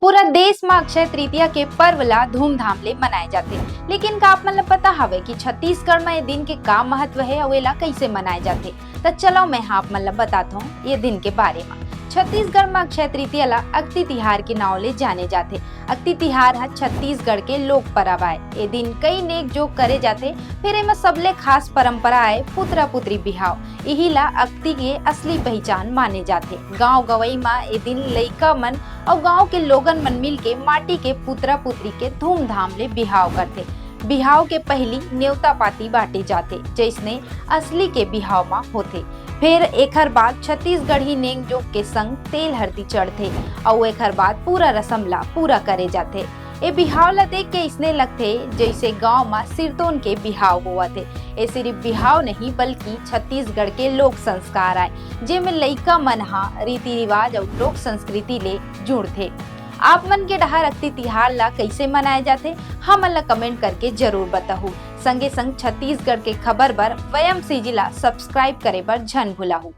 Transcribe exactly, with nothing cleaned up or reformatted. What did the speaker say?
पूरा देश म अक्षय तृतीया के पर्व ला धूमधाम ले मनाए जाथे, लेकिन का आप मन ला पता हवे कि छत्तीसगढ़ म ए दिन के का महत्व हे अउ एला कइसे मनाए जाथे? त चलो मैं ह आप मन ला बताथों ये दिन के बारे म। छत्तीसगढ़ म अक्षय तृतीया ला अक्ति तिहार के नाव ले जाने जाथे। अक्ति तिहार ह छत्तीसगढ़ के लोक परब आय। ए दिन कई नेक जोग करे जाथे, फेर एमा सबले खास परंपरा आय पुतरा पुतरी बिहाव। इही ला अक्ति के असली पहचान माने जाथे। गांव गवई म ए दिन लइका मन अउ गांव के लोगन मन मिलके माटी के पुतरा पुतरी के धूमधाम ले बिहाव करथे। बिहाव के पहिली नेवता पाती बांटे जाथे, जइसने असली के बिहाव म होथे। फेर एखर बाद छत्तीसगढ़ी नेंग जोग के संग तेल हरदी चढ़थे अउ एखर बाद पूरा रसम ला पूरा करे जाथे। ए बिहाव ला देख के अइसने लगथे, जइसे गांव म सिरतोन के बिहाव होवत हे। ए सिरिफ बिहाव नहीं, बल्कि छत्तीसगढ़ के लोक संस्कार आय, जेमे लइका मन ह रीति रिवाज अउ लोक संस्कृति ले जुड़थे। आप मन के डहार अक्ति तिहार ला कइसे मनाए जाथे, हमन ला comment करके जरूर बताहू। संगे संग छत्तीसगढ़ के खबर बर वयम सीजी ला subscribe करे बर झन भुलाहू।